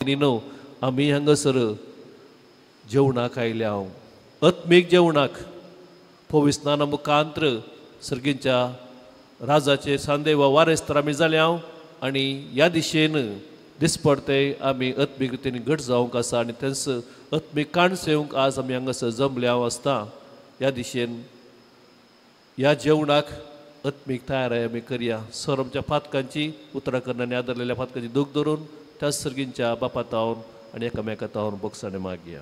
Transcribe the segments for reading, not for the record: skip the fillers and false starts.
भयणीनो, आमी हांगासर जेवणाक आयल्या हांव, आत्मीक जेवणाक. पविस्नाना मुखांत्र सर्गींच्या राजाचे सांदे वा वारेस्तर आमी जाल्या हांव आनी ह्या दिशेन दिसपडते आमी आत्मीक रितीन घट जावंक आसा आनी तेंच आत्मीक काण सेवंक आज आमी हांगासर जमल्या हांव आसता. ह्या दिशेन ह्या जेवणाक आत्मीक तयाराय आमी करया. सर आमच्या फातकांची उतरां करून आनी आदरलेल्या फातकांची दूख धरून त्या सर्गींच्या बापा तावन आनी एकामेका तावन बोगसाणे मागया.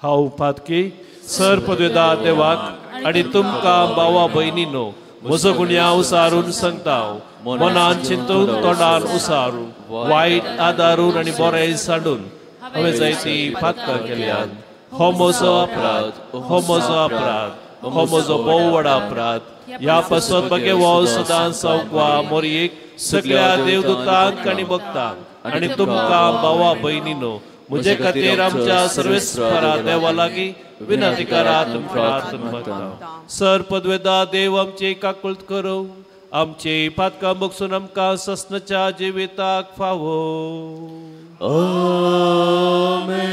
हांव पातकी सर पदवेदा देवाक आनी तुमकां भावा भयणीनो म्हजो गुन्यांव उसारून सांगता, मनान चिंतून तोंडान उसारून वायट आदारून आनी बरें सांडून हांवें जायती पातकां केल्यात. हो म्हजो अपराध, हो म्हजो अपराध, हो म्हजो भोव व्हड अपराध. ह्या पासत बगे सदां सावकवा मोरयेक सगळ्या देवदूतांक आनी भक्तांक आनी तुमकां भावा भयणीनो म्हजे खातीर आमच्या सर्वेस्परा देवा लागीं विनंती करात प्रार्थना मागता. सर पदवेदा देव आमचे काकुळट करूं, आमचे पातकां बगसून आमकां ससनाच्या जिविताक फावो. आमेन.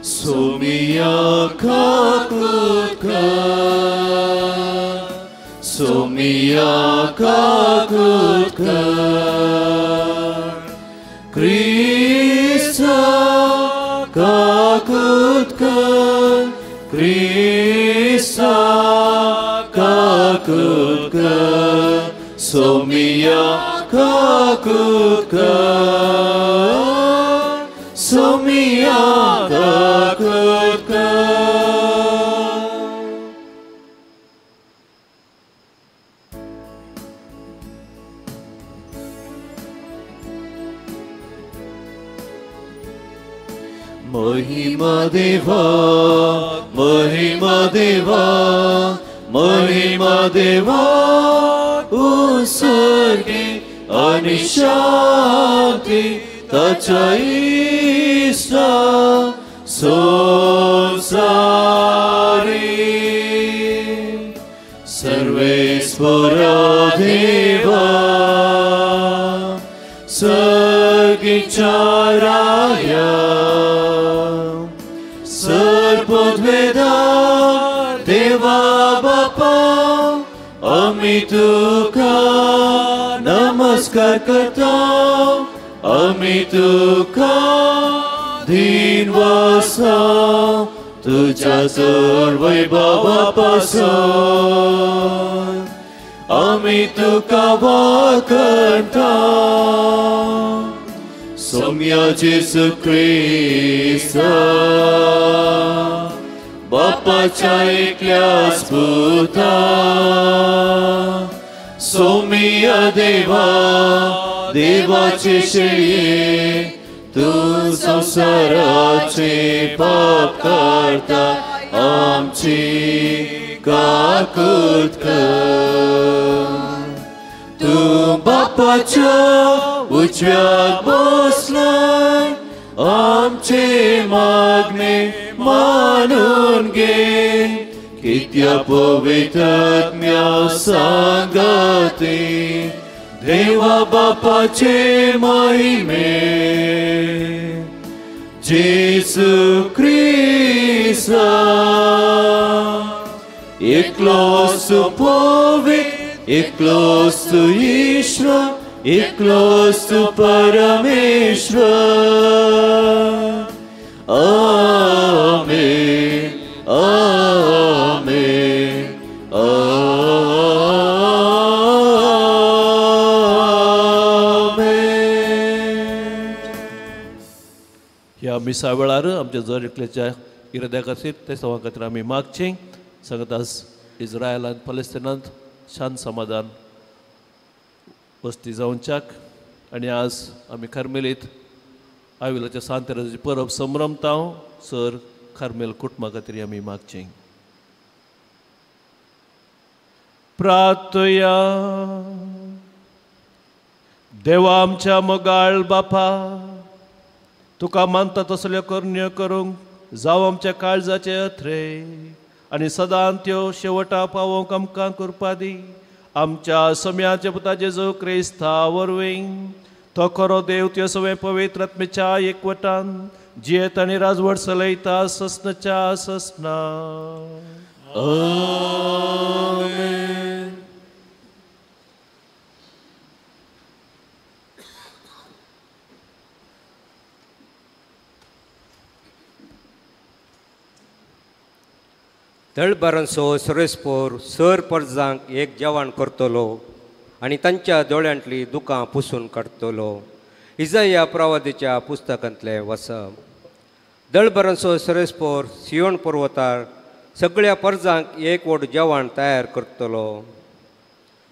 सोमिया काकुळट कर, सोमिया काकुळट कर, क्रिस्ता काकुळट कर, क्रिस्ता काकुळट कर, सोमिया काकुळट कर, सोमिया काकुळट कर. महिमा देवा, महिमा देवा, महिमा देवा, उत्सर्गी आणि शांती ताच्या इश्टा संसारी. सर्वेस्परा देवा, सर्गीच्या राया, सर्वद्वेदा देवा बापा, आमी तुका नमस्कार करता, आमी तुका दीन वासा, तुझ्या चड वैभवा पासून आमी तुका वाखणता. सोम्या जेजू क्रिस्ता, बापाच्या एकल्याच पुता, सोमिया देवा, देवाचे शेळये, तूं संवसाराचे पाप काडटा, आमची काकुळट कर. तूं बापाच्या उजव्याक बसलाय, आमचे मागणे मानून घे, कित्या पवित्रात्म्या सांगाती देवा बापाचे महिमे जेजू क्रिस्ता, एकलोच पवित्र, एकलोच ईश्वर, एकलोच परमेश्वर. आमेन, आमेन, आमेन. ह्या मिसा वेळार आमच्या जर एकल्याच्या इराद्या खातीर ते सवा खातीर आमी मागचें. सांगत आज इस्रायलांत पलेस्तिनांत शांत समाधान वस्ती जावच्याक आनी आज आमी कार्मेलीत आविलाच्या सांतेराची परब संभ्रमता सर कार्मेल कुटुंबा खातीर आमी मागचें. प्रार्थया. देवा आमच्या मोगाळ बापा, तुका मानता तसल्यो करण्यो करूंक जावं आमच्या काळजाचे अथरे आनी सदां त्यो शेवटा पावोवंक आमकां कृपा दी. आमच्या सम्याच्या पुता जेजू क्रिस्ता वरवीं तो खरो देव त्यो सगळें पवित्र आत्म्याच्या एकवटान जियेत आनी राजवट चलयता ससनाच्या ससना. आमेन. दळबारांचो सुरेशपोर सर परजांक एक जेवण करतलो आनी तांच्या दोळ्यांतली दुकां पुसून काडटलो. इजाया प्रवादीच्या पुस्तकांतलें वसप. दळबारांचो सुरेशपोर सियोन पर्वतार सगळ्या परजांक एक वट जेवण तयार करतलो.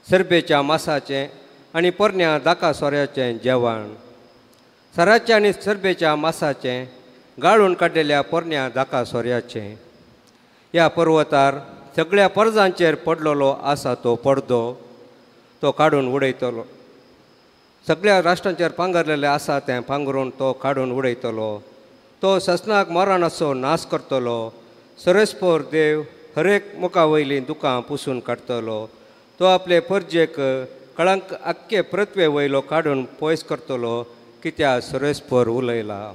सरबेच्या मासाचें आनी पोरण्या दाका सोऱ्याचें जेवण, सराच्या आनी सरबेच्या मासाचें गाळून काडलेल्या पोरण्या दाका सोऱ्याचें. ह्या पर्वतार सगळ्या परजांचेर पडलेलो आसा तो पडदो तो काडून उडयतलो. सगळ्या राष्ट्रांचेर पांगरलेलें आसा तें पांगरून तो काडून उडयतलो. तो ससनाक मरणाचो नाश करतलो. सरस्पोर देव हरेक मुखा वयलीं दुकां पुसून काडटलो. तो आपले परजेक कळंक आख्खे पृथ्वे वयलो काडून पयस करतलो कित्याक सरस्पोर उलयला.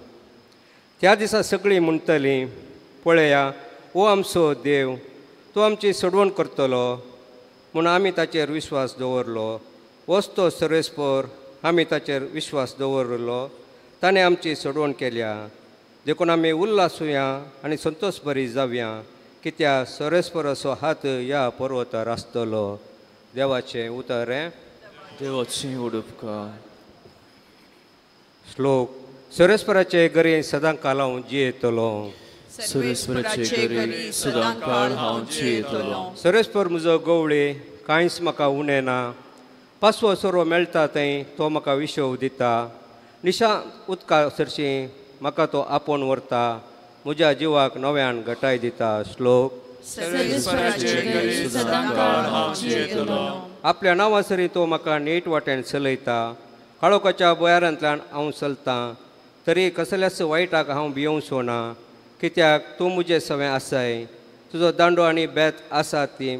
त्या दिसा सगळीं म्हणटलीं, पळया हो आमचो देव, तो आमची सोडवण करतलो म्हूण आमी ताचेर विश्वास दवरलो. होच तो सरस्पोर, आमी ताचेर विश्वास दवरलो, ताणें आमची सोडवण केल्या. देखून आमी उल्हासुया आनी संतोश बरी जावया कित्याक सरस्पोराचो हात ह्या पर्वतार आसतलो. देवाचें उतर हें. देवाचें उडपकार. श्लोक. सरस्पराचे घरी सदां काल हांव जियेतलो. सरस्पराचे घरी सदां काळ हांव जियेतलो. सरस्पर म्हजो गवळी, कांयच म्हाका उणें ना. पासवो सोरो मेळटा थंय तो म्हाका विशव दिता. निशा उदका सरशी म्हाका तो आपोवन व्हरता. म्हज्या जिवाक नव्यान घटाय दिता. श्लोक. आपल्या नांवा सरी तो म्हाका नीट वाटेन चलयता. काळोखाच्या भुंयारांतल्यान हांव चलतां तरी कसल्याच वायटाक हांव भियोवचो ना कित्याक तूं म्हजें सवें आसाय. तुजो दांडो आनी बेत आसा ती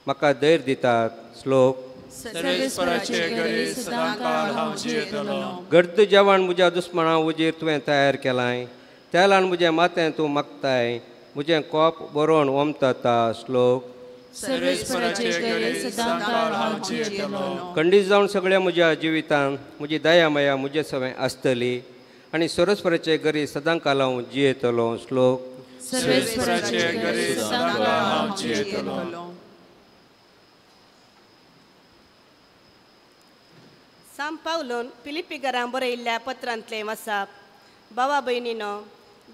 म्हाका धैर्य दितात. श्लोक. गर्द जेवण म्हज्या दुस्मणा उजीर तुवें तयार केलाय. तेलान म्हजें माथें तूं मागताय. म्हजें कोप बरोवन ओमता. श्लोक. खंडीत जावन सगळ्या म्हज्या जिवितान म्हजी दया माया म्हजे सवें आसतली आनी सरस्पराचे घरी सदां काल हांव जियेतलो. श्लोक. सांत पावलोन फिलिप्पीकरांक बरयिल्ल्या पत्रांतलें वसाप. भावा भयणीनो,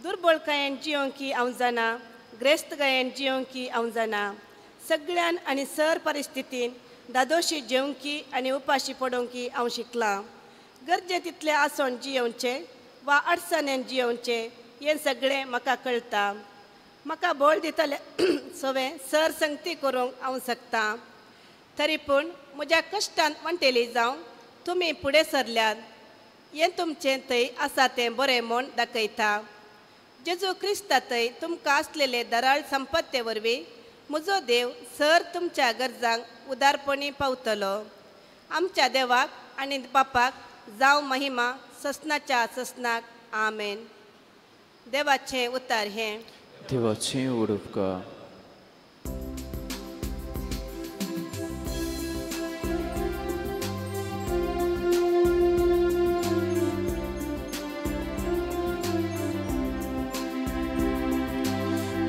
दुर्बळकायेन जियोंक हांव जाणा, ग्रेस्तकायेन जियोंक हांव जाणा. सगळ्यान आनी सर परिस्थितीन दादोशी जेवंकी आनी उपाशी पडोवंक हांव शिकलां. गरजे तितलें आसोन जियोवचें वा अडचणेन जियोवचें हें सगळें म्हाका कळटा. म्हाका बळ दितलें सवें सर संगती करूंक हांव शकतां. तरी पूण म्हज्या कश्टान वांटेली जावन तुमी फुडें सरल्यात हें तुमचें थंय आसा तें बरें म्हूण दाखयता. जेजू क्रिस्ता थंय तुमकां आसलेले दराळ संपत्ते वरवीं म्हजो देव सर तुमच्या गरजांक उदारपणी पावतलो. आमच्या देवाक आनी बापाक जावं महिमा ससनाच्या ससनाक. आमेन. देवाचें उतर हें. देवाचें उडपकार.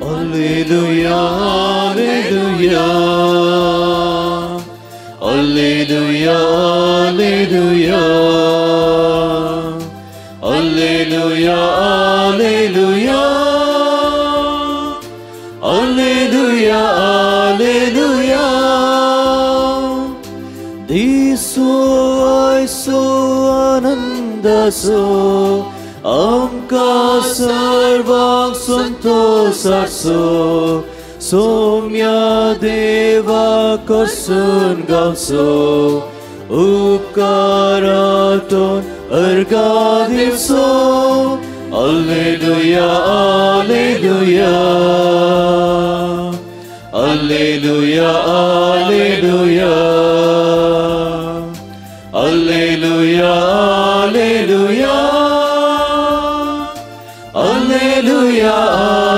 Alleluia, alleluia, alleluia, alleluia, alleluia, alleluia, alleluia, alleluia. Diso aiso anandaso आमकां सर्वांक संतोषाचो सोम्या देवा कडसून गावचो उपकारातून अर्घा दिवचो. Alleluia, alleluia, Alleluia, alleluia, alleluia, alleluia, alleluia,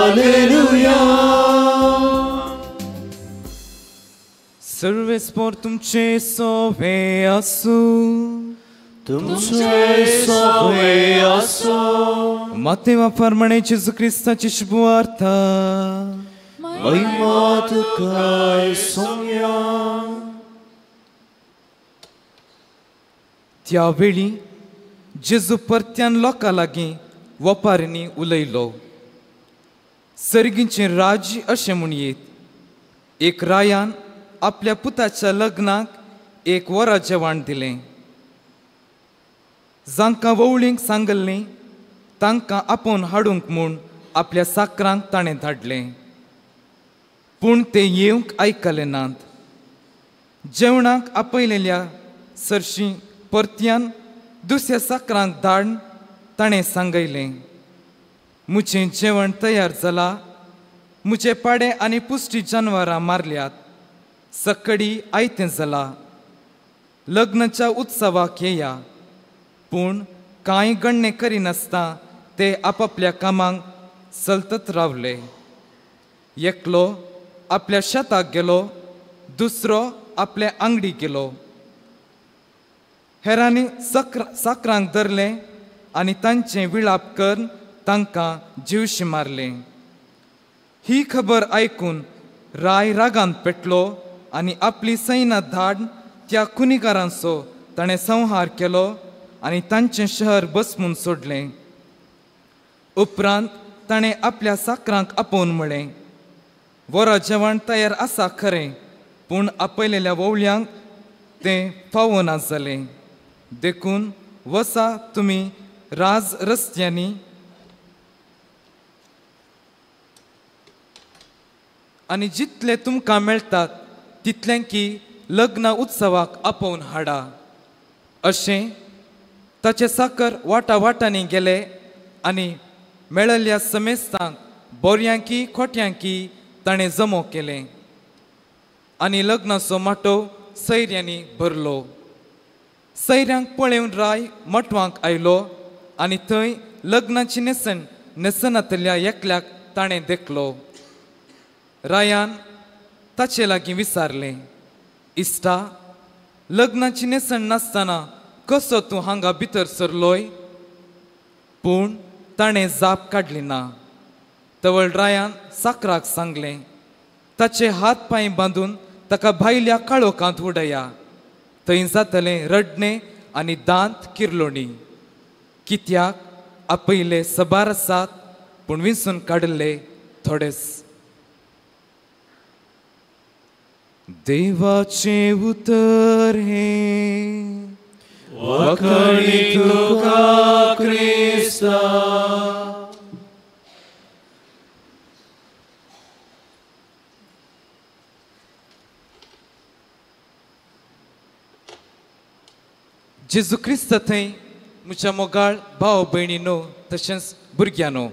alleluia. सर्वेस्पोर तुमचे सोवे आसूं, तुमचे सोवे आसूं. मातेवा प्रमाणे जेजू क्रिस्ताची शुभवार्ता. महिमा तुका सोम्या. त्या वेळी जेजू परत्यान लोकां लागीं वपारींनी उलयलो. सर्गीचें राज्य अशें म्हणयेत, एक रायान आपल्या पुताच्या लग्नाक एक वरा जेवण दिलें. जांकां वोवळींक सांगल्लीं तांकां आपोवन हाडूंक म्हूण आपल्या साकरांक ताणें धाडलें, पूण ते येवंक आयकले नात. जेवणाक आपयलेल्या सरशीं परत्यान दुसऱ्या साकरांक धाड ताणें सांगयलें, म्हजें जेवण तयार जालां, म्हजे पाडे आनी पुश्टी जानवरां मारल्यात, सकडी आयतें जालां, लग्नाच्या उत्सवाक येया. पूण कांय गणणे करिनासतना ते आपापल्या कामांक चलतत रावले. एकलो आपल्या शेताक गेलो, दुसरो आपल्या आंगडी गेलो. हेरांनी साकरांक धरलें आनी तांचें विळाप करून तांकां जिवशी मारलें. ही खबर आयकून राय रागान पेटलो आनी आपली सैन्या धाड त्या खुनीकारांचो ताणें संहार केलो आनी तांचें शहर बसमून सोडलें. उपरांत ताणें आपल्या साकरांक आपोवन म्हळें, वरा जेवण तयार आसा खरें, पूण आपयलेल्या वोवळ्यांक तें फावना जालें. देखून वसा तुमी राज रस्त्यांनी आनी जितले तुमकां मेळटात तितलें की लग्न उत्सवाक आपोवन हाडा. अशें ताचे साकर वाटा वाटांनी गेले आनी मेळिल्ल्या समेस्तांक बोरयांकी खोट्यांकी ताणें जमो केलें आनी लग्नाचो माटोव सैऱ्यांनी भरलो. सैऱ्यांक पळेवन राय मटवांक आयलो आनी थंय लग्नाची न्हेसण न्हेसनातल्या एकल्याक ताणें देखलो. रायान ताचे लागीं विचारलें, इश्टा, लग्नाची न्हेसण नासतना कसो तूं हांगा भितर सरलोय? पूण ताणें जाप काडली ना. तवळ रायान साकराक सांगलें, ताचे हात पांय बांदून ताका भायल्या काळोखांत उडया, थंय जातलें रडणें आनी दांत किरलोणी. कित्याक आपयले सबार आसात, पूण विंचून काडिल्ले थोडेच. देवाचें उतर हें वखणी तुका क्रिस्ता. जेजू क्रिस्त थंय म्हज्या मोगाळ भाव भयणीनो तशेंच भुरग्यांनो,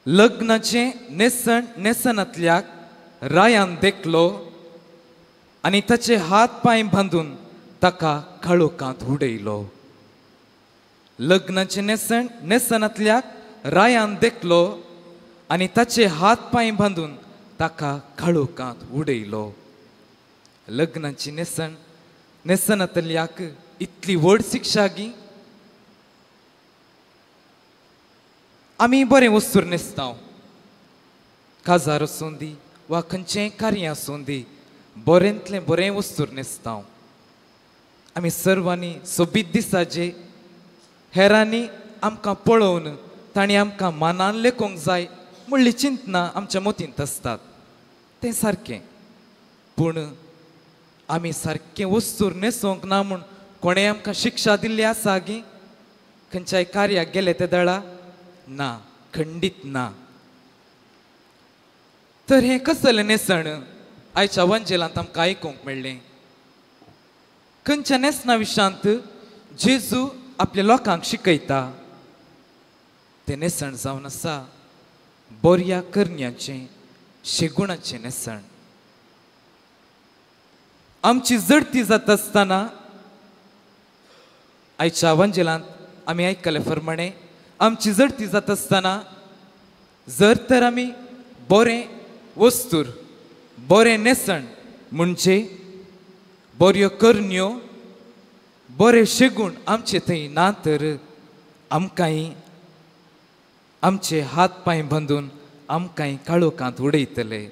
लग्नाचें न्हेसण न्हेसणांतल्याक रायान देखलो आनी ताचे हात पांय बांदून ताका काळोखांत उडयलो. लग्नाचें न्हेसण न्हेसणांतल्याक रायान देखलो आनी ताचे हात पांय बांदून ताका काळोखांत उडयलो. लग्नाची न्हेसण न्हेसणांतल्याक इतली व्हड शिक्षा गी. आमी बरें वस्तूर न्हेसता, काजार आसूं दी वा खंयचेंय कार्य आसूं दी, बरेंतलें बरें वस्तूर न्हेसता. आमी सर्वांनी सोबीत दिसाचे हेरांनी आमकां पळोवन तांणी आमकां मानान लेखूंक जाय म्हणली चिंतना आमच्या मतींत आसतात, तें सारकें. पूण आमी सारकें वस्तूर न्हेसोंक ना म्हूण कोणें आमकां शिक्षा दिल्ली आसा गी? खंयच्याय कार्याक गेले ते दळा ना, खंडीत ना. तर हें कसलें न्हेसण आयच्या वंजेलांत आमकां आयकूंक मेळ्ळें. खंयच्या न्हेसणा विशांत जेजू आपल्या लोकांक शिकयता, तें न्हेसण जावन आसा बऱ्या करण्याचें शेगुणाचें न्हेसण. आमची जडती जाता आसतना आयच्या वांजेलांत आमी आयकले फरमाणे आमची जडती जाता आसतना जर तर आमी बरें वस्तूर बरें न्हेसण म्हणजे बऱ्यो करण्यो बरे शेगूण आमचे थंय ना तर आमकांय आमचे हात पांय बांदून आमकांय काळोखांत उडयतले.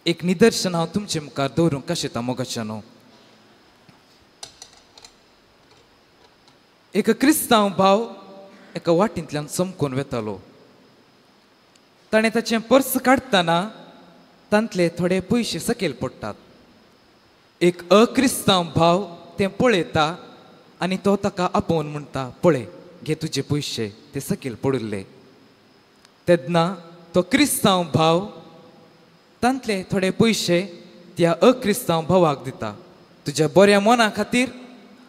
एक निदर्शन हांव तुमचे मुखार दवरूंक कशें मोगाच्यानो. एक क्रिस्तांव भाव एका वाटींतल्यान चमकून वेतालो. ताणें ताचें पर्स काडटना तांतले थोडे पयशे सकयल पडटात. एक अक्रिस्तांव भाव तें पळयता आनी तो ताका आपोवन म्हणटा, पळय घे तुजे पयशे, ते सकयल पडिल्ले. तेन्ना तो क्रिस्तांव भाव तांतले थोडे पयशे त्या अक्रिस्तांव भावाक दिता. तुज्या बऱ्या मना खातीर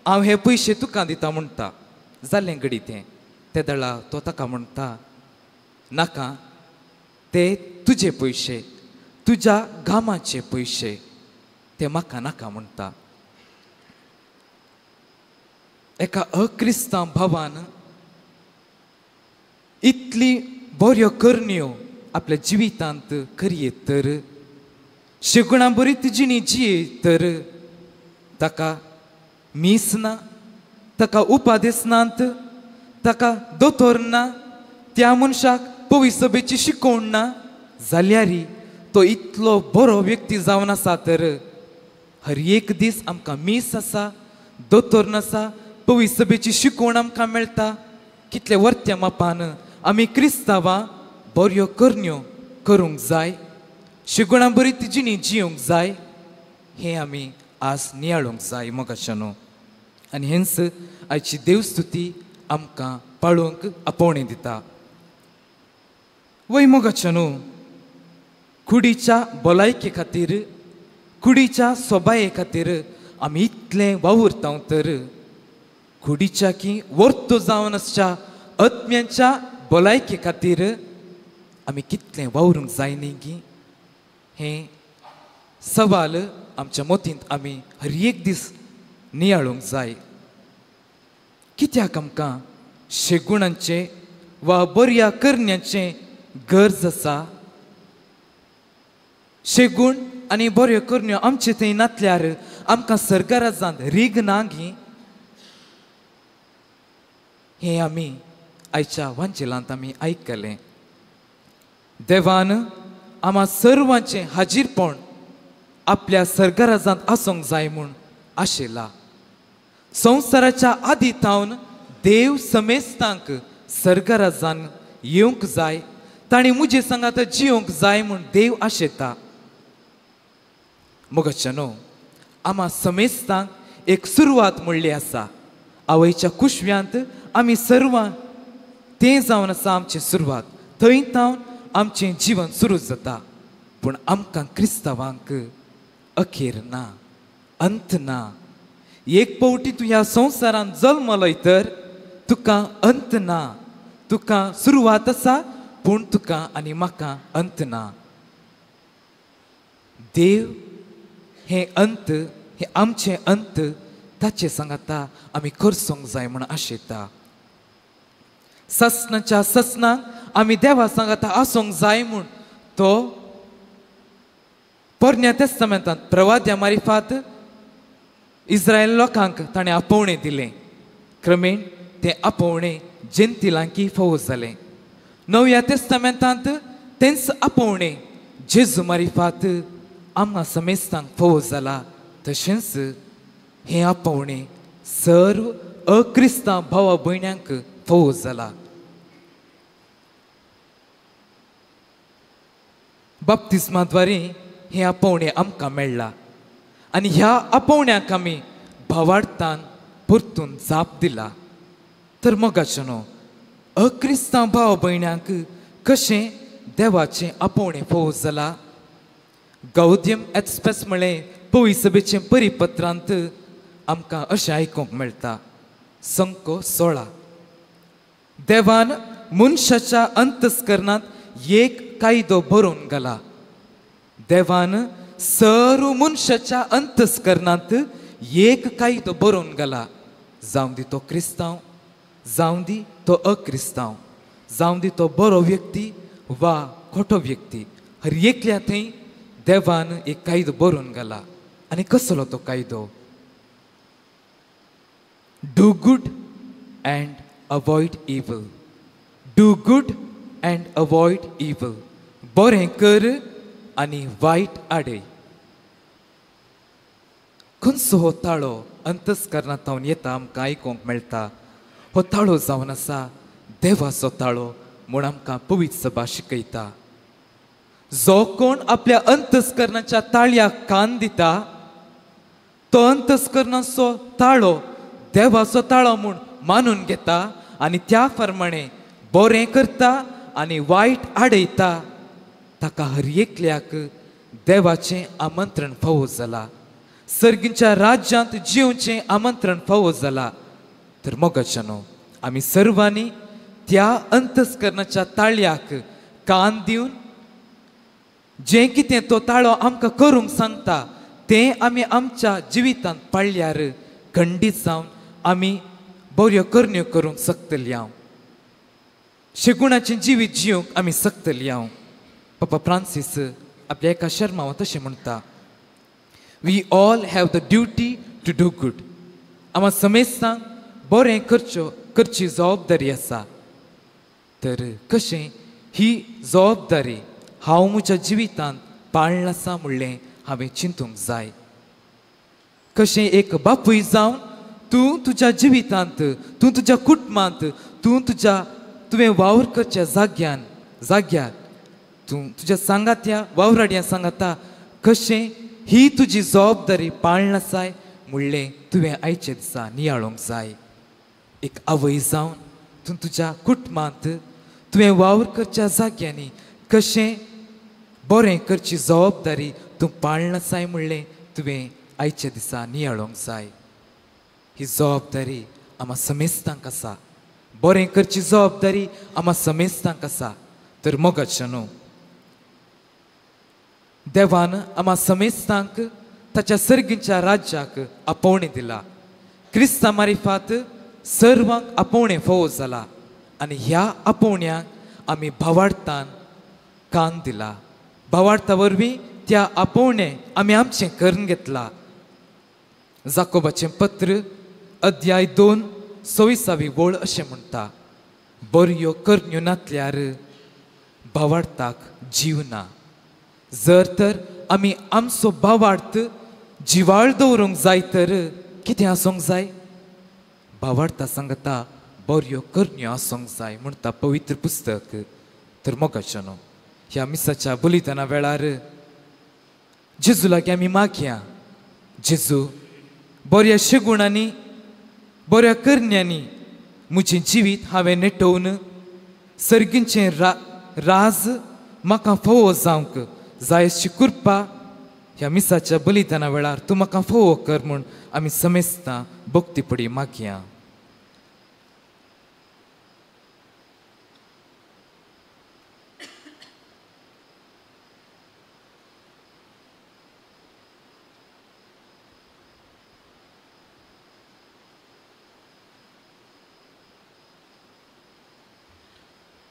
हांव हे पयशे तुका दिता म्हणटा. जालें घडी तें. तेदळा तो ताका म्हणटा, नाका, ते तुजे पयशे, तुज्या घामाचे पयशे, ते म्हाका नाका म्हणटा. एका अक्रिस्तांव भावान इतली बऱ्यो करण्यो आपल्या जिवितांत करयेत तर शेगुणां बरी जिणी जियेत तर ताका मीस ना, ताका उपादेस नात, ताका दोतोर ना, त्या मनशाक पवी सभेची शिकोवण ना, जाल्यार तो इतलो बरो व्यक्ती जावन आसा तर हर एक दीस आमकां मीस आसा, दोतोर नासा, पवी सभेची शिकोवण आमकां मेळटा. कितले वर्त्या मापान आमी क्रिस्तांवां बऱ्यो करण्यो करूंक जाय, शिगुणां बरी जिणी जिवंक जाय, हें आमी आज नियाळूंक जाय मोगाच्यानो. आनी हेंच आयची देवस्तुती आमकां पाळूंक आपोवणें दिता. वय मोगाच्यानो, कुडीच्या भलायके खातीर, कुडीच्या सोबाये खातीर आमी इतलें वावुरता तर कुडीच्या की वर्तो जावन आसच्या आत्म्यांच्या भलायके खातीर आमी कितलें वावरूंक जाय न्ही की हें सवाल आमच्या मतींत आमी हर एक दीस नियाळूंक जाय. कित्याक आमकां शेगुणांचें वा बऱ्या करण्याचें गरज आसा? शेगूण आनी बऱ्यो करण्यो आमचे थंय नातल्यार आमकां सरकाराजांत रीग ना गी? हें आमी आयच्या वांजेलांत आमी आयकलें. देवान आमा सर्वांचें हाजीरपण आपल्या सरकाराजांत आसूंक जाय म्हूण आशिल्ला. संवसाराच्या आदी थावन देव समेस्तांक सरकाराजान येवंक जाय, तांणी म्हजे सांगात जिवंक जाय म्हूण देव आशेता. मोगाच्यानो, आमा समेस्तांक एक सुरवात म्हणली आसा. आवयच्या कुशव्यांत आमी सर्वां तें जावन आसा आमची सुरवात, थंय थावन आमचें जिवन सुरू जाता. पूण आमकां क्रिस्तांवांक अखेर ना, अंत ना. एक पावटी तूं ह्या संवसारांत जल्मलय तर तुका अंत ना, तुका सुरवात आसा पूण तुका आनी म्हाका अंत ना. देव हें अंत, हें आमचें अंत ताचे सांगाता आमी करसूंक जाय म्हूण आशेता. ससनाच्या ससनाक आमी देवा सांगाता आसूंक जाय म्हूण तो पोरण्या तेस्तामेंतांत प्रवाद्या मारिफात इस्रायल लोकांक ताणें आपोवणें दिलें. क्रमेण तें आपोवणें जेंतिलांकी फावो जालें. नव्या तेस्तामेंतांत तेंच आपोवणें जेजू मारिफात आमकां समेस्तांक फावो जाला. तशेंच हें आपोवणें सर्व अक्रिस्तांव भावा भयण्यांक फावो जाला. बाप्तिस्माद्वारे हें आपोवणें आमकां मेळ्ळां आनी ह्या आपोवण्याक आमी भावार्थान परतून जाप दिला. तर मोगाच्यानो, अक्रिस्तांव भाव भयण्यांक कशें देवाचें आपोवणें फावो जाला? गौद्यम एक्सप्रेस म्हळें पवी सभेचें परिपत्रांत आमकां अशें आयकूंक मेळटा. संको 16, देवान मनशाच्या अंतस्करणांत एक कायदो बरोवन घाला. देवान सर्व मनशाच्या अंतस्करणांत एक कायदो बरोवन घाला. जावं दी तो क्रिस्तांव, जावं दी तो अक्रिस्तांव, जावं दी तो बरो व्यक्ती वा खोटो व्यक्ती, हर एकल्या थंय देवान एक कायदो बरोवन घाला. आनी कसलो तो कायदो? Do good and avoid evil. Do good and avoid evil. बरें कर आनी वायट आडय. खंयचो हो ताळो अंतस्करणांत येता आमकां आयकूंक मेळटा. हो ताळो जावन आसा देवाचो ताळो म्हूण आमकां पवित्र सभा शिकयता. जो कोण आपल्या अंतस्करणाच्या ताळयाक कान दिता तो अंतस्करणाचो ताळो देवाचो ताळो म्हूण मानून घेता आनी त्या प्रमाणे बरें करता आनी वायट आडयता. ताका हर एकल्याक देवाचें आमंत्रण फावो जाला, सर्गीच्या राज्यांत जिवचें आमंत्रण फावो जाला. तर मोगाच्यानो, आमी सर्वांनी त्या अंतस्करणाच्या ताळयाक कान दिवन जें कितें तो ताळो आमकां करूंक सांगता तें आमी आमच्या जिवितांत पाळल्यार खंडीत जावन आमी बऱ्यो करण्यो करूंक शकतली हांव, शेगुणाचें जिवीत जिवंक आमी शकतली हांव. पापा फ्रांसीस आपल्या एका शर्मांत तशें म्हणटा, we all have the duty to do good. आमकां समेस्तांक बरें करची जबाबदारी आसा. तर कशें ही जबाबदारी हांव म्हज्या जिवितांत पाळण आसा म्हणलें हांवें चिंतूंक जाय. कशें एक बापूय जावन तूं तुज्या जिवितांत, तूं तुज्या कुटुंबांत, तूं तुज्या तुवें वावर करच्या जाग्यार तूं तुज्या सांगात्या वावराड्या सांगाता कशें ही तुजी जबाबदारी पाळण आसाय म्हणलें तुवें आयचे दिसा नियाळूंक जाय. एक आवय जावन तूं तुज्या कुटुंबांत तुवें वावर करच्या जाग्यांनी कशें बरें करची जबाबदारी तूं पाळण आसाय म्हणलें तुवें आयच्या दिसा नियाळूंक जाय. ही जबाबदारी आमकां समेस्तांक आसा. बरें करची जबाबदारी आमकां समेस्तांक आसा. तर मोगाचें न्हू, देवान आमकां समेस्तांक ताच्या सर्गीच्या राज्याक आपोवणें दिला. क्रिस्ता मारिफात सर्वांक आपोवणें फावो जाला आनी ह्या आपोवण्याक आमी भावार्थान कान दिला. भावार्था वरवीं त्या आपोवणें आमी आमचें करून घेतला. जाकोबाचें पत्र अध्याय 2 26वी वळ अशें म्हणटा, बऱ्यो करण्यो नातल्यार भावार्थाक जीव ना. जर तर आमी आमचो भावार्थ जिवाळ दवरूंक जाय तर कितें आसूंक जाय? भावार्था सांगता बऱ्यो करण्यो आसूंक जाय म्हणटा पवित्र पुस्तक. तर मोगाचें न्हू, ह्या मिसाच्या बलिदाना वेळार जेजू लागीं आमी मागया, जेजू बऱ्या शेगुणांनी बऱ्या करण्यांनी म्हजें जिवीत हांवें नेटोवन सर्गींचें राज म्हाका फावो जावंक जाय अशी कृपा ह्या मिसाच्या बलिदाना वेळार तूं म्हाका फावो कर म्हूण आमी समेस्तां भक्तीपडी मागया.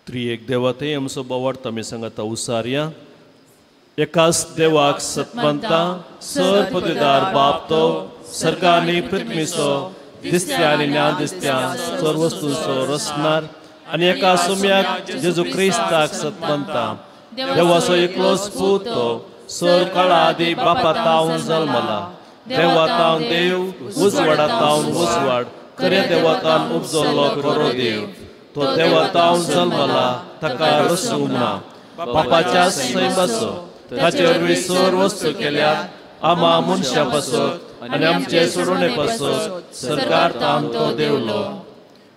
त्रिएक देवा थंय आमचो बोवाळ आमी सांगता उसारया. एकाच देवाक सतमंता सर पदवीदार बाप तो सरकारनी पृथ्वीचो दिसत्या आनी ना दिसत्या सर वस्तूंचो रचणार आनी एका सुम्याक जेजू क्रिस्ताक सतमंता देवाचो एकलोच पूत तो सर काळा आदी बापा तावन जल्मला. देवा तावन देव, उजवाडा तावन उजवाड, खऱ्या देवातान उपजल्लो खरो देव. तो देवातावन जल्मला, ताका रसूं ना, बापाच्या सैमाचो ताचे वरवीं सर वस्तू केल्यात आमा मनशा पासत आनी आमचे सोडोवणे पासत सरकार तावन तो देवलो.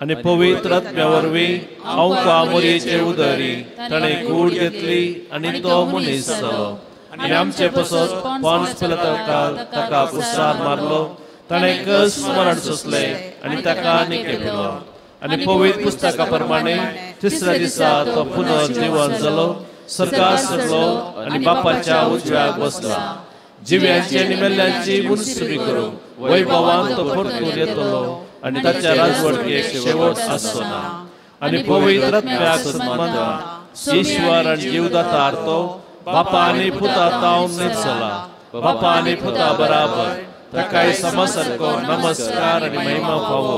आनी पवित्र आत्म्या वरवीं आमकां मोरयेचे उदरी ताणें कूड घेतली आनी तो मनीस जालो आनी आमचे पासत पोन्स पिलाताक ताका कुसार मारलो. ताणें कस मरण सोंसलें आनी ताका निकेपिलो. आनी पवित्र पुस्तका प्रमाणे तिसऱ्या दिसा तो पुनर्जिवन जालो. सरकार सरलो आनी बापाच्या उजव्याक बसला. जिव्यांची आनी मेल्ल्यांची मुनसुबी करूंक वैभवान तो परतून येतलो आनी ताच्या राजवटकेक शेवट आसचो ना. आनी पवित्र आत्म्याक सन्मानता, ईश्वर आनी जीवदाता तो बापा आनी पुता तावन निचला, बापा आनी पुता बराबर ताकाय समसारको नमस्कार आनी महिमा फावो.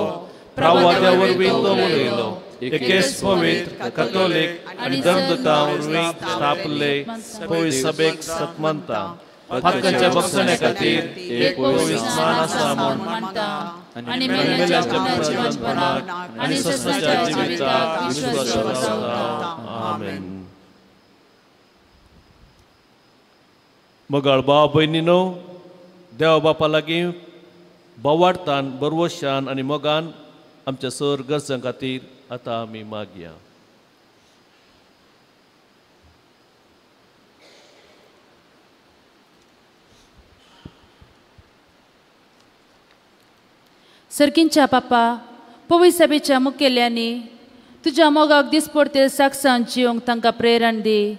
प्रवाद्या वरवीं तो उलयलो, एकेच पवित्र कथोलीक आनी धर्मदूतां वरवीं स्थापले पवित्र सभेक सत्मानता, पातकांच्या बक्षण्या खातीर एक पवित्र स्नान आसा म्हूण आनी मेल्ल्यांच्या पुनरुत्थानाक आनी सस्नाच्या जिविताक विश्वास दवरता. आमेन. मगाळ भाव भयणीनो, देवा बापा लागीं बोवाळतान बरवशान आनी मोगान आमच्या सर गरजां खातीर आतां आमी मागया. सर्गींच्या बापा, पवित्र सभेच्या मुखेल्यांनी तुज्या मोगाक दिसपडते साक्षान जिवंक तांकां प्रेरण दी.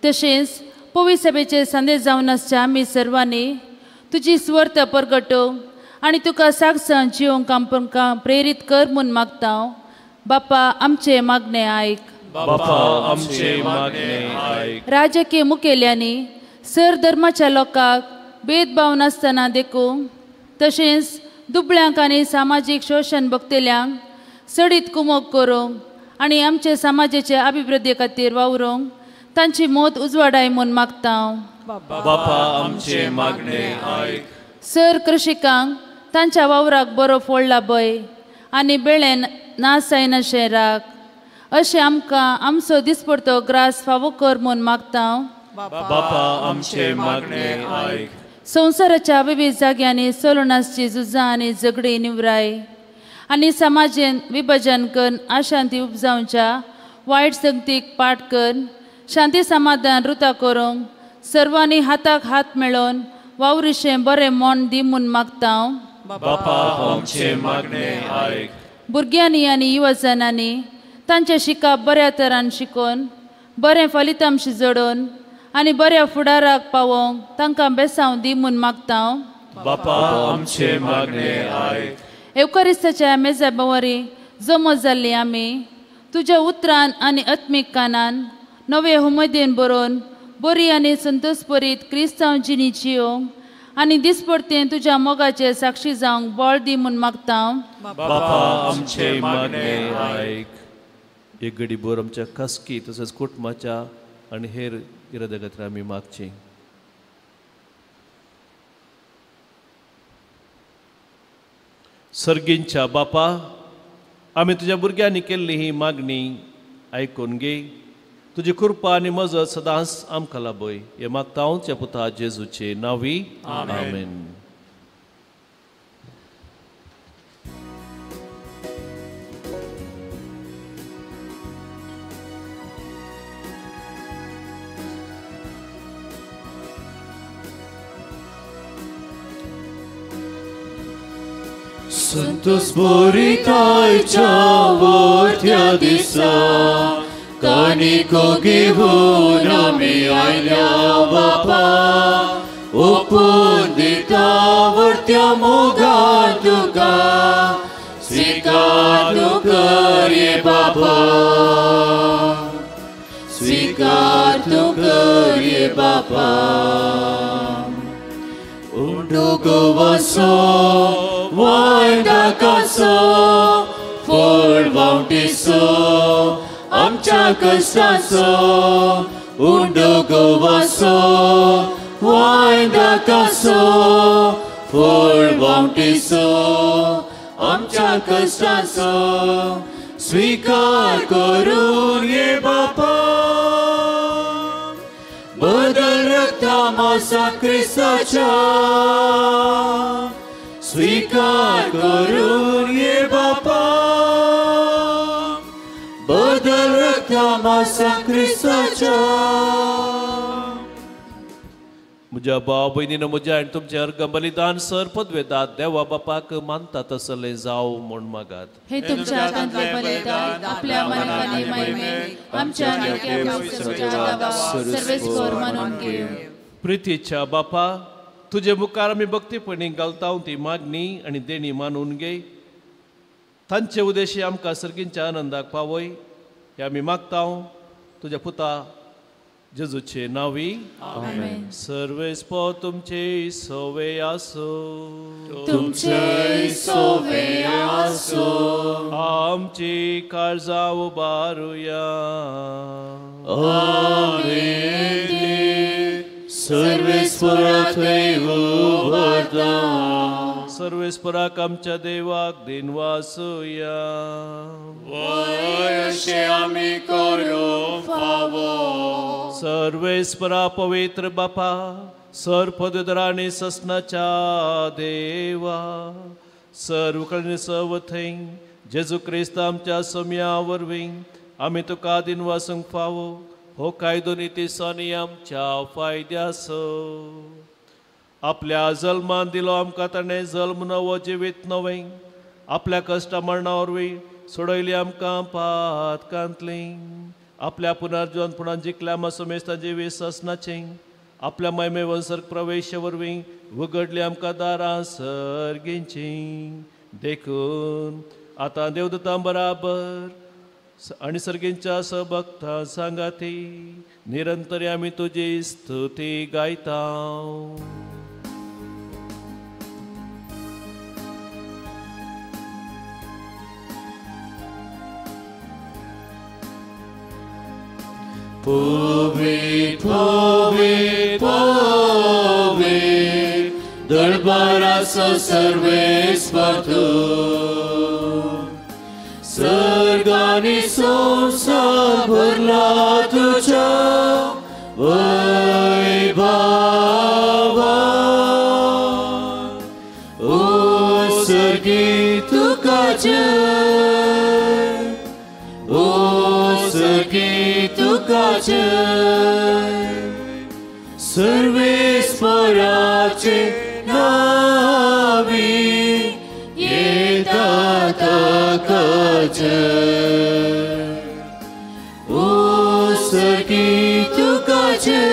तशेंच पवित्र सभेचे संदेश जावन आसच्या आमी सर्वांनी तुजी स्वर्थ परगटोवंक आनी तुका साक्षान जिवंक आमकां प्रेरीत कर म्हूण मागता. बापा आमचे मागणे आयक. बापा आमचे मागणे आयक. राजकीय मुखेल्यांनी सर धर्माच्या लोकांक भेदभाव नासतना देखूंक, तशेंच दुबळ्यांक आनी सामाजीक शोशण भोगतल्यांक सडीत कुमोक करूंक आनी आमचे समाजाचे अभिवृद्धी खातीर वावरूंक तांची मत उजवाडाय म्हूण मागता. बापा आमचे मागणे आयक. सर कृषिकांक तांच्या वावराक बरो फळ लाभय आनी बेळेन ना जायनाशें राख, अशें आमकां आमचो दिसपडतो ग्रास फावो कर म्हूण मागता. बापा आमचे मागणे आयक. संवसाराच्या विविध जाग्यांनी चलून आसची झुजां आनी झगडीं निवराय आनी समाजेन विभाजन करून अशांती उपजावच्या वायट संगतीक पाठ करून शांती समाधान रुता करूंक सर्वांनी हाताक हात मेळोवन वावरिशें बरें मन दी म्हूण मागता. बापा आमचे मागणे आयक. भुरग्यांनी आनी युवजनांनी तांचें शिकप बऱ्या तरान शिकोवन बरें फलितांश जोडून आनी बऱ्या फुडाराक पावोवंक तांकां बेसांव दी म्हूण मागता. बापा आमचे मागणे आयक. एवकारिस्ताच्या मेजा बवरी जमो जाल्ली आमी तुज्या उतरान आनी आत्मीक कानान नवे उमेदीन बरोवन बरी आनी संतोषपरीत क्रिस्तांव जिणी जियोंक आनी दिसपडतें तुज्या मोगाचे साक्षी जावंक बळ दी म्हूण मागता. बापा आमचे मागणे आयक. एक घडी भर आमच्या खासगी तशेंच कुटुंबाच्या आनी हेर इराद्या खातीर आमी मागची. सर्गींच्या बापा, आमी तुज्या भुरग्यांनी केल्ली ही मागणी आयकून घे. तुजी कृपा आनी मजत सदांच आमकां लाभय. हे मागता हांव पुता जेजूचे नांवी. आमेन. संतोष बोरितायच्या वरत्या दिसा काणिको घेवन आमी आयल्या बापा, ओपून दिता वरत्या मोगान तुका स्विकार तूं कर ये बापा, स्विकार तूं कर ये बापा. उंडो गोवासो वायदाकासो फळ वावटीसो आमच्या कश्टाचो, उंडो गोवासो वायदाकासो फळ वावटीसो आमच्या कश्टाचो, स्विकार करून ये बापा. बदल रक्ता मासा क्रिस्ताच्या स्विकार करून ये बापा, बदल रक्ता मासा क्रिस्ताच्या. म्हज्या भाव भयणीन म्हज्या आनी तुमचें अर्घ बलिदान सर पदवेदात देवा बापाक मानता तसलें जावं म्हूण मागात. हे तुमच्या हातांतलें बलिदान आपल्या मनांनी महिमेक आमच्या सर्वेस्पर मानून घेवं. प्रितीच्या बापा, तुजे मुखार आमी भक्तीपणी घालता ती मागणी आनी देणी मानून घे. तांचे उद्देशी आमकां सर्गींच्या आनंदाक पावय हे आमी मागता तुज्या पुता जेजूचे नांवी. आमेन. सर्वेस्पर तुमचे सोवे आसो. तुमचे सोवे आसो. आमची काळजां उबारुया. आमेन. सर्वेस्परा थंय उबारता. सर्वेस्पराक आमच्या देवाक दिनवासुया. वय अशें आमी करूंक फावो. सर्वेस्परा पवित्र बापा, सर पदवीधर आनी ससनाच्या देवा, सर्व कडेन सर्व थंय जेजू क्रिस्त आमच्या सोम्या वरवीं आमी तुका दिनवासूंक फावो. हो कायदो निती सनी आमच्या फायद्याचो. आपल्या जल्मान दिलो आमकां ताणें जल्म नवो जिवीत नवें. आपल्या कश्टा मरणा वरवीं सोडयली आमकां पातकांतली. आपल्या पुनर्जीवनपणान जिखल्या मासोमेस्तां जिवीत ससनाचें. आपल्या महिमे वंसर प्रवेश वरवीं उगडली आमकां दारां सर्गींचीं. देखून आतां देवदूतां बराबर आनी सर्गींच्या सबक्तां सांगाती निरंतर आमी तुजी स्तुती गायता. पवित्र पवित्र पवित्र दरबाराचो सर्वेस्पर तूं. सर्ग आनी संवसार भरला तुज्या वैभवान. ओ सर्गी तुका जय, ओ सर्गी तुका जय. सर्वेस्पराचे नावी येता ताका जय. ओ सर्गी तुका जय,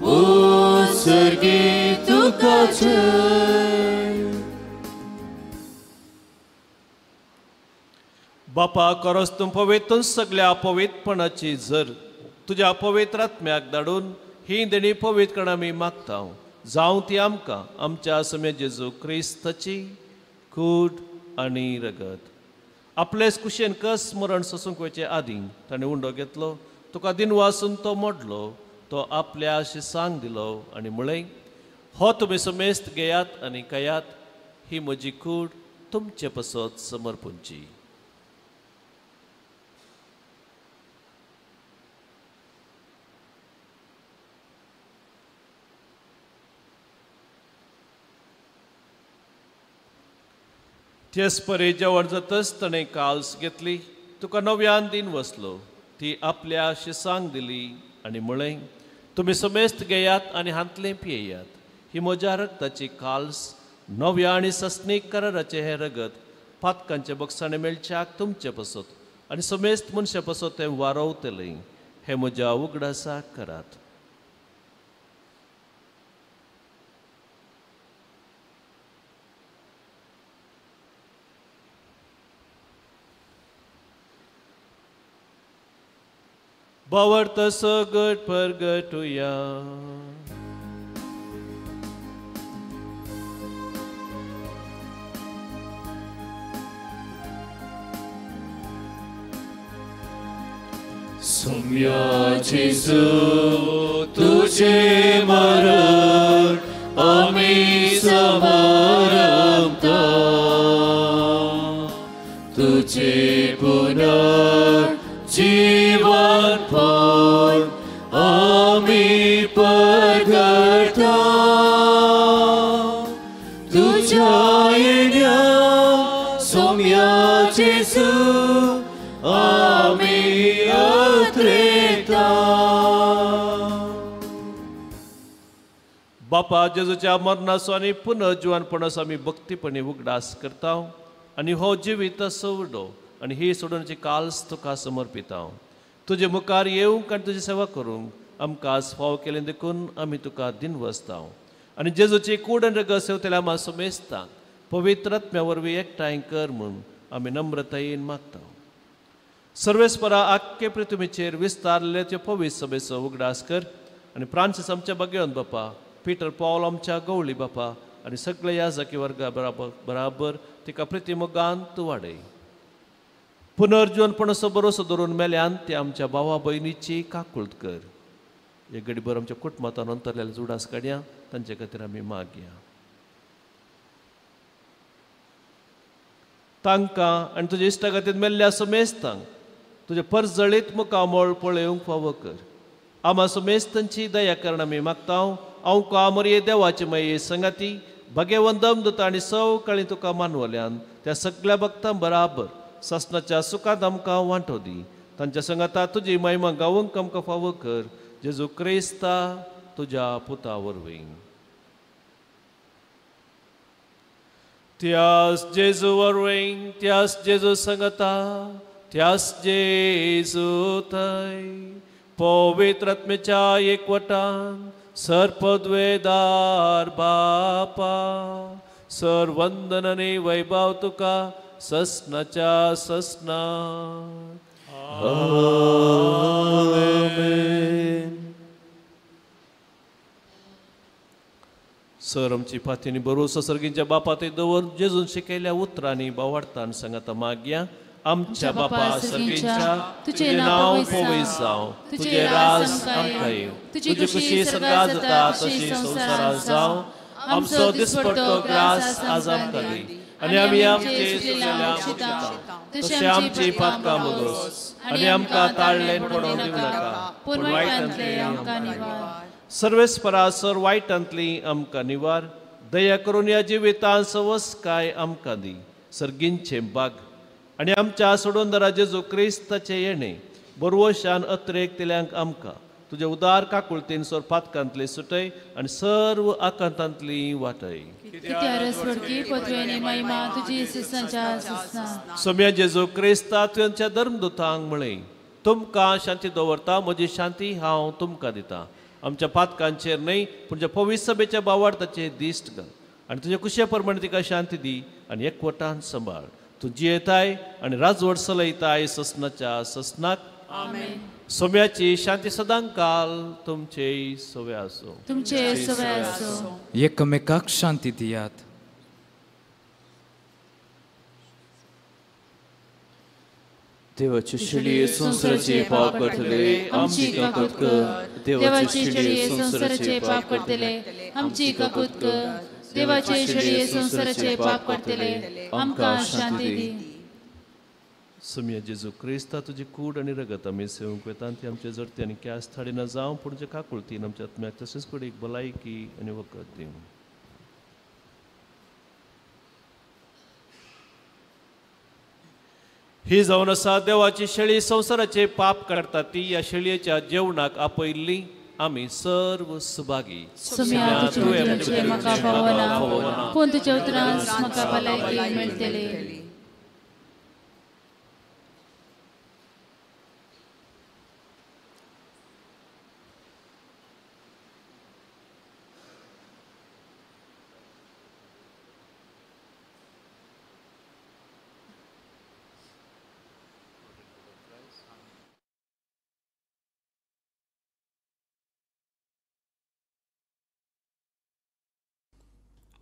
ओ सर्गी तुका जय. बापा, खरोच तूं पवित्र सगल्या अपवित्रपणाची जर तुज्या पवित्र आत्म्याक धाडून ही देणी पवित्र आमी मागता. जावं ती आमकां आमच्या समे जेजू क्रिस्ताची कूड आनी रगत. आपलेच कुशेन कस मरण सोसूंक वचचे आदीं ताणें उंडो घेतलो, तुका दिनवासून तो मोडलो, तो आपल्या शिसांक दिलो आनी म्हळें, हो तुमी समेस्त घेयात आनी खायात, ही म्हजी कूड तुमचे पसत समर्पूंची. तेच परी जेवण जातच ताणें काल्स घेतली, तुका नव्यान दिन वसलो, ती आपल्या शिसांक दिली आनी म्हळें, तुमी समेस्त घेयात आनी हांतलें पियेयात, ही म्हज्या रगताची काल्स, नव्या आनी सस्नीक कराराचें हें रगत पातकांचे बक्षाणे मेळच्याक तुमचे पसत आनी समेस्त मनशा पसत तें वारवतलें. हें म्हज्या उगडासाक करात. बावर्त सगट परगटुया. सोम्या जेजू तुझे मरण आमी समारंभता, तुझे पुनर्जीवन पण आमी परगटा, तुझ्या येण्या सोम्या जेजू आमी अत्रेता. बापा जेजूच्या मरणाचो आनी पुनर्जिवनपणाचो आमी भक्तीपणी उगडास करता आनी हो जिवीत सवडो आनी ही सोडोवण्याची काल्स तुका समर्पिता. तुजे मुखार येवंक आनी तुजी सेवा करूंक आमकां आज फाव केलें देखून आमी तुका दिनवसता आनी जेजूची कूड आनी रगत सेवतल्या आमा समेस्तांक पवित्र आत्म्या वरवीं एकठांय कर म्हूण आमी नम्रतायेन मागता. सर्वेस्परा आख्खे पृथ्वीचेर विस्तारले त्यो पवित्र सभेचो उगडास कर आनी फ्रांसीस आमच्या बगेवन बापा, पीटर पॉल आमच्या गवळी बापा आनी सगळे ह्या जाकी वर्गा बराबर बराबर तिका प्रितीमोगान तूं वाडय. पुनर्जीवनपणाचो भरोसो धरून मेल्यान ते आमच्या भावा भयणीची काकूळत कर. हे गडीभर आमच्या कुटुंबांत अंतरलेल्या जुडास काडया तांचे खातीर आमी मागया. तांकां आनी तुज्या इश्टा खातीर मेल्ल्या समेस्तांक तुजें परजळीत मुखामळ पळोवंक फावो कर. आमा समेस्तांची दया करण आमी मागता. हांव कामरये देवाचे माये संगाती भगेवंदम दुता आनी सवकाळी तुका मानवल्यान त्या सगळ्या भक्तां बराबर सासणाच्या सुखांत आमकां वांटो दी. तांच्या संगाता तुजी महिमा गावंक आमकां फावो कर. जेजू क्रिस्ता तुज्या पुता वरवीं. त्यास जेजू वरवीं, त्यास जेजू संगता, त्यास जेजू थंय पवित्र आत्म्याच्या एकवटान सर्पद्वेदार बापा सर्वंदन आनी वैभव तुका ससनाच्या ससना. आमेन. सर आमची फातीनी भरोसो सर्गींच्या बापा ते दवर जेजून शिकयल्या उतरांनी बावाडतान सांगाता मागया. आमच्या बापा सर्गींच्या, तुजें नांव पवित्र जावं, तुजें राज आमकां येवं, तुजी खुशी स्वर्गांत जाता तशी संवसारांत जावं. आमचो दिसपट्टो ग्रास आज आमकां दी आनी आमी आमचे सुचयल्या मुक्ता तशें आमची पातकां मुगोस आनी आमकां ताळ्ळेन पडोवंक दिवं नाका, पूण वायटांतली आमकां निवार. सर्वेस्परा सर वायटांतली आमकां निवार. दया करून ह्या जिवितांत सवसकाय आमकां दी. सर्गींचें बाग आनी आमच्या सोडोंदरा जेजू क्रिस्ताचें येणें बरवशान अत्रेक तिल्यांक आमकां तुज्या उदार काकुळतेन सर पातकांतली सुटय आनी सर्व आकांतांतली वाटय. सोम्या जेजू क्रिस्ता तुवेंच्या धर्मदुतांक म्हळें, तुमकां शांती दवरता, म्हजी शांती हांव तुमकां दिता. आमच्या पातकांचेर न्हय पूण ज्या पवित्र सभेच्या बावार्थाचेर दिश्ट घाल आनी तुज्या कुशे प्रमाणे तिका शांती दी आनी एकवटान सांबाळ. तूं जियेताय आनी राजवट चलयताय ससनाच्या ससनाक. सोम्याची शांती सदांकाल तुमचे सवे आसो. तुमचे सवे आसो. एकमेकाक शांती दियात. देवाचे शेळये संवसाराचे पाप करतले आमची काकूत कर. देवाचे शेळये संवसाराचे पाप करतले आमची काकूत कर. देवाचे शेळये संवसाराचे पाप करतले आमकां शांती दी. सोम्या जेजू क्रिस्ता तुजी कूड आनी रगत आमी सेवंक वेता ती आमचे जडती आनी क्यास थाडिना जावं, पूण जे काकुळतीन आमच्या आत्म्याक तशेंच कुडीक भलायकी आनी वखद दिवं. ही जावन आसा देवाची शेळी संवसाराचे पाप काडटा ती ह्या शेळयेच्या जेवणाक आपयल्ली आमी सर्व सुभागी. पूण तुज्या उतरान म्हाका भलायकी मेळटली.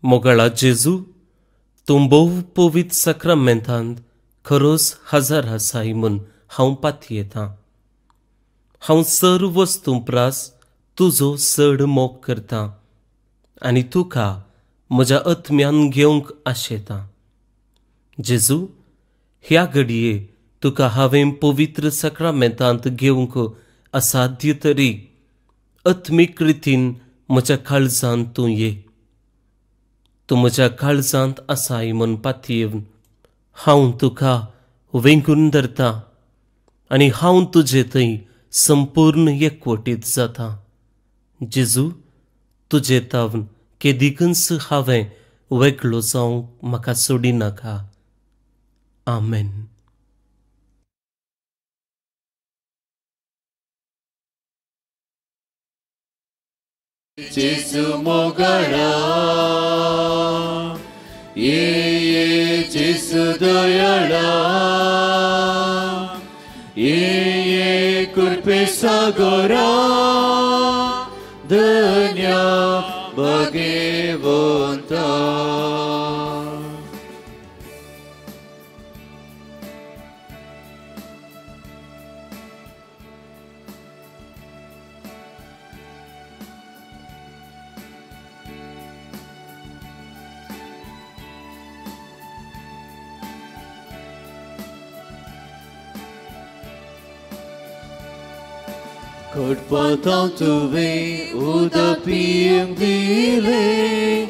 मोगाळा जेजू, तूं भोव पवित्र साक्रामेंतांत खरोच हजार आसाय म्हूण हांव पातयेतां. हांव सर्व वस्तूं प्रास तुजो चड मोग करतां आनी तुका म्हज्या आत्म्यान घेवंक आशेतां. जेजू, ह्या घडये तुका हांवें पवित्र साक्रामेंतांत घेवंक असाध्य तरी आत्मीक रितीन म्हज्या काळजांत तूं ये. तूं म्हज्या काळजांत आसाय म्हूण पातयेवन हांव तुका वेंगून धरतां आनी हांव तुजे थंय संपूर्ण एकवटीत जाता. जेजू, तुजे तावन केदिकूच हांवें वेगळो जावंक म्हाका सोडिनाका. आमेन. जेजू मोगाळा, ये जेजू दयाळा, ये कृपे सागरा, धन्य भगवंता. खटपतां तुवें उदक पिवंक दिलें,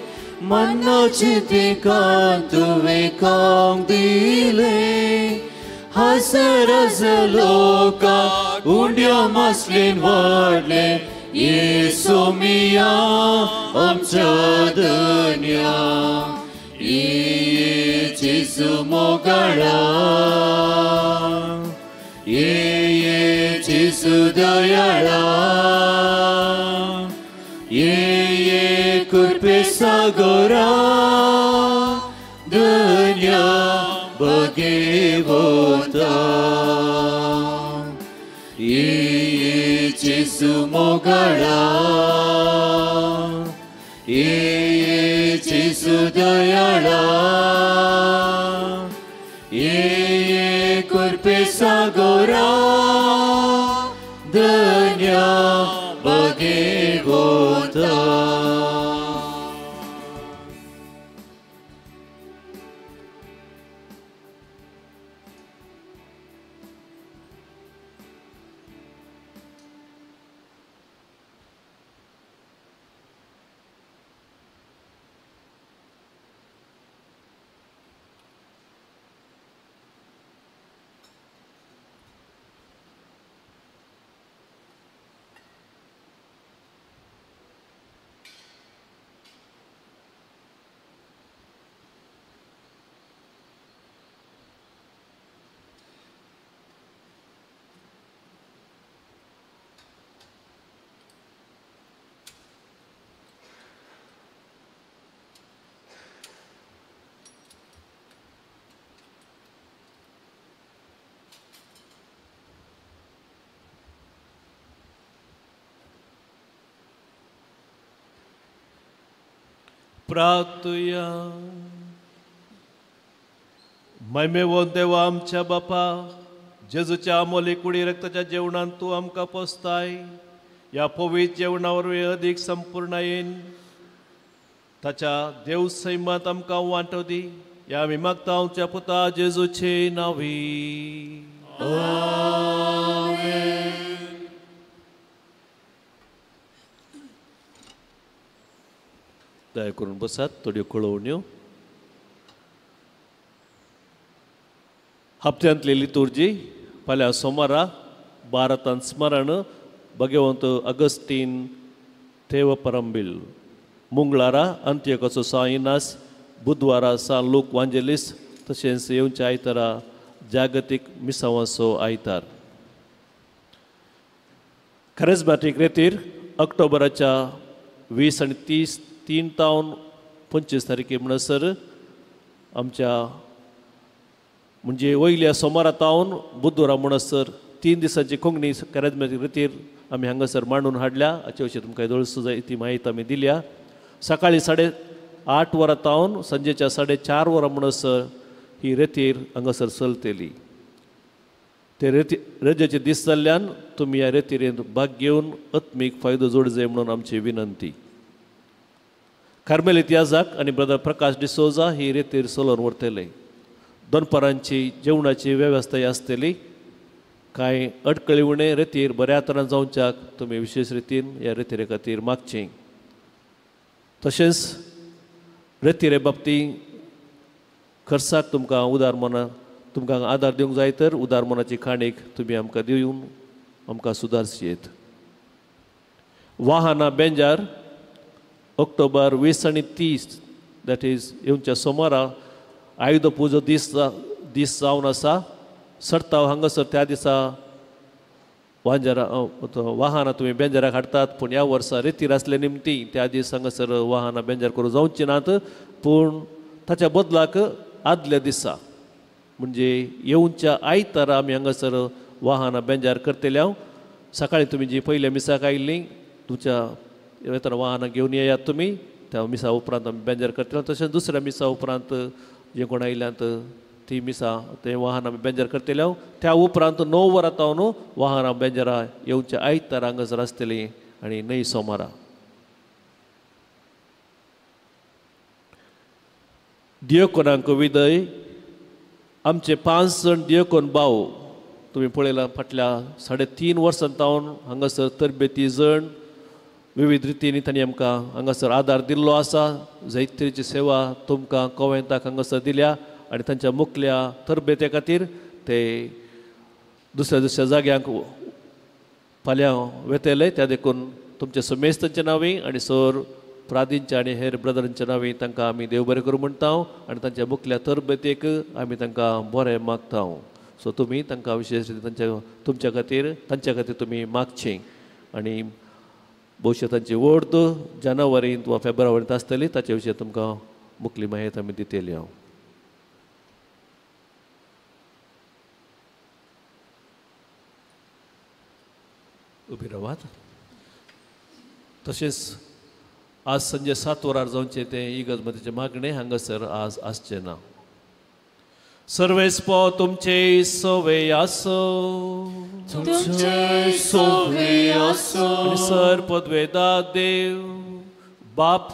मनाचें तिका तुवें खावंक दिलें. हजार हजार लोकांक उंड्या मासलेन वाडलें, येसू मिया आमच्या धन्या, ये जेजू मोगाळा, ये जेजू दयाळा, ये कृपे सागरा, धन्य भगवंता. ये जेजू मोगाळा, ये जेजू दयाळा, ये कृपे सागरा, धन्य भगवंता. प्रार्थुया. महिमेवंत देवा आमच्या बापा, जेजूच्या अमोली कुडी रक्ताच्या जेवणान तूं आमकां पोसताय. ह्या पवित्र जेवणा वरवीं अदीक संपूर्ण येन ताच्या देव सैमांत आमकां वांटो दी. ह्या आमी मागता आमच्या पुता जेजूचे नांवी. आमेन. दया करून बसात. थोड्यो कळोवण्यो. हप्त्यांतली लितुर्जी फाल्यां सोमारा भारतांत स्मरण भगवंत अगस्टीन थेवपरंबील, मंगळारा अंत्यकाचो सां इनास, बुधवारा सां लूक वांजेलीस, तशेंच येवच्या आयतारा जागतीक मिसांवाचो आयतार. खरेजमॅटीक रेतीर ऑक्टोबराच्या 20 आनी 30 3 तावन 25 तारखे म्हणसर आमच्या म्हणजे वयल्या सोमारा तावन बुधवारा म्हणसर 3 दिसांची कोंकणी कॅरेजमॅटीक रितीर आमी हांगासर मांडून हाडल्या. हाचे विशीं तुमकां दोळसो जाय ती म्हायती आमी दिल्या. सकाळी 8:30 वरां तावन सांजेच्या 4:30 वरां म्हणसर ही रेतीर हांगासर चलतली. ते रेती रजेचे दीस जाल्ल्यान तुमी ह्या रेतिरेंत भाग घेवन आत्मीक फायदो जोड जाय म्हणून आमची विनंती. कार्मेल इतिहासाक आनी ब्रदर प्रकाश डिसोजा ही रेतीर चलोवन व्हरतले. दनपारांची जेवणाची वेवस्था आसतली. कांय अडकळी उणें रेतीर बऱ्या तरान जावच्याक तुमी विशेश रितीन ह्या रेतिरे खातीर मागचें. तशेंच रेतिरे बाबतींत खर्चाक तुमकां उदार मना तुमकां आदार दिवंक जाय तर उदार मनाची खाणीक तुमी आमकां दिवन आमकां सुदारची येत. वाहनां बेंजार ऑक्टोबर 20 आनी 30 that is येवच्या सोमारा आयुध पुजो दीस दीस जावन आसा. सरताव हांगासर त्या दिसा वांजरा वाहनां तुमी बेंजराक हाडटात, पूण ह्या वर्सा रेतीर आसले निमती त्या दीस हांगासर वाहनां बेंजर करूं जावचीं नात, पूण ताच्या बदलाक आदल्या दिसा म्हणजे येवच्या आयतारा आमी हांगासर वाहनां बेंजार करतले. हांव सकाळीं तुमी जी पयल्या मिसाक आयिल्लीं तुमच्या येतना वाहनां घेवन येयात तुमी, त्या मिसा उपरांत आमी बेंजार करतले. तशेंच दुसऱ्या मिसा उपरांत जे कोण आयल्यात ती मिसा तें वाहन आमी बेंजार करतले. हांव त्या उपरांत 9 वरां तावन वाहनां बेंजरा येवच्या आयतारा हांगासर आसतलीं आनी न्हय सोमारा. दियोकोनांक विदय आमचे 5 जण दियोकोन भाव तुमी पळयला फाटल्या 3.5 वर्सां तावन हांगासर तरबेती जण विविध रितींनी तांणी आमकां हांगासर आदार दिल्लो आसा. जैत्रीची सेवा तुमकां कोवेंताक हांगासर दिल्या आनी तांच्या मुखल्या तरबेते खातीर ते दुसऱ्या दुसऱ्या जाग्यांक फाल्यां वेतले. त्या देखून तुमच्या समेस्तांच्या नांवी आनी सर प्रादींच्या आनी हेर ब्रदरांच्या नांवी तांकां आमी देव बरें करूं म्हणटा आनी तांच्या मुखल्या तरबेतेक आमी तांकां बरें मागता. सो तुमी तांकां विशेश तांच्या तुमच्या खातीर तांच्या खातीर तुमी मागचें आनी भविश्य तांची वोर्द जानेवारींत वा फेब्रुवारींत आसतली ताचे विशीं तुमकां मुखली माहिती आमी दितली. हांव उबी रावात. तशेंच आज संजे 7 वरार जावचें तें इगर्जमतीचें मागणें हांगासर आज आसचें ना. सर्वेस्पो तुमचे सोवे आसो, तुमचे सोवे आसो. आनी सर पदवेदा देव बाप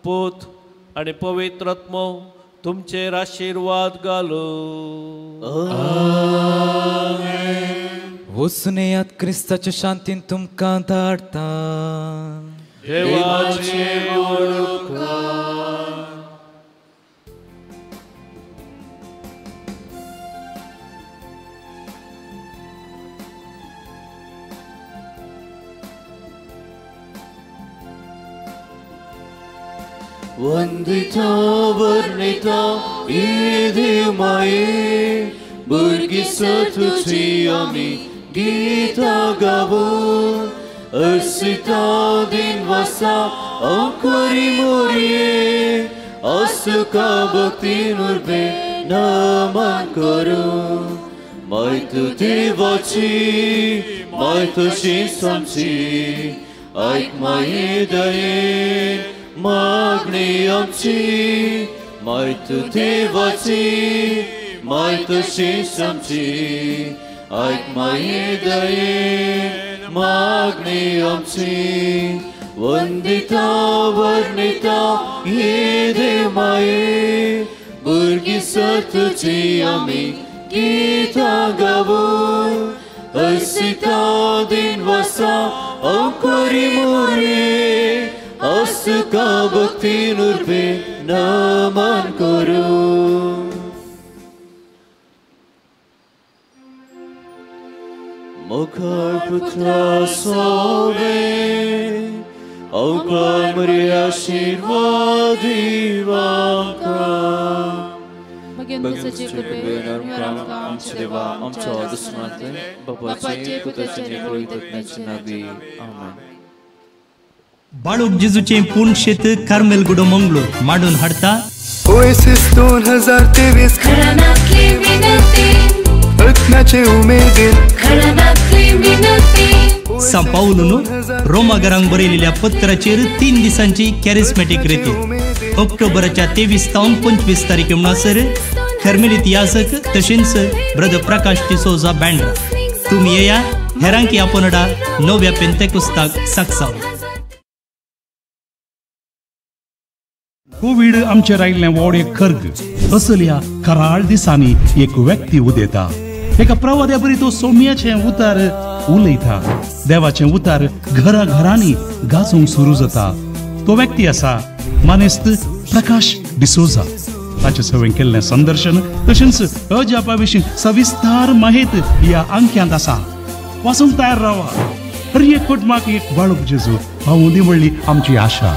पूत आनी पवित्र आत्मो तुमचेर आशिर्वाद घालू. आमेन. वचून येयात क्रिस्ताच्या शांतीन तुमकां धाडटा. देवाचे उपकार. वंदिता वर्णिता ये माये भुरगीं तुजी आमी गीतां गावून अर्सिता दिनवासा अंकुरी मोरये असुका भक्तीन उर्बे नमन करूं. माय तूं देवाची माय तशीच आमची आयक माये दयेन मागणी आमची. माय तूं देवाची माय तशीच आमची आयक माये दयेन मागणी आमची. वंदिता वर्णिता ये देव माये भुरगीं तुजी आमी गीतां गावून अर्सिता दिनवासा अंकुरी मोरये असुका भक्तीन उर्बे नमन करूं. मुखार पुत्रा सोवे अवकार मरे आशीर्वाद आमच्या देवा आमच्या दुस्मनांतले बापाचे पुताचे पवित्र आत्म्याचे नांवी आमेन. बाळूक जेजूचें पूर्ण शेत कार्मेल गुडो मंगळूर मांडून हाडटा. ओएसिस 2023 खळनातली विनंती आत्म्याचे उमेदीन खळनातली विनंती. सां पावलून रोमागरांक बरयलेल्या पत्राचेर 3 दिसांची कॅरिस्मॅटीक रेती ऑक्टोबराच्या 23 तावन 25 तारखे म्हणसर कर्मेलीत याजक तशेंच ब्रदर प्रकाश डिसोजा बँड्रा तुमी येया हेरांकी आपोनडा नव्या पेंतेकुस्ताक साकसाव. कोवीड आमचेर आयिल्लें व्हड एक खर्ग असल्या कराळ दिसांनी एक व्यक्ती उदेता. एका प्रवाद्या बरी तो सोम्याचें उतार उलयता. देवाचें उतार घरा घरांनी गाजोवंक सुरू जाता. तो व्यक्ती आसा मानेस्त प्रकाश डिसोजा. ताचे सवें केल्लें संदर्शन तशेंच अजापा विशीं सविस्तार माहिती ह्या अंक्यांत आसा. वाचूंक तयार रावा. हर एक कुटुंबाक एक बाळूक जेजू पावूं दी म्हणली आमची आशा.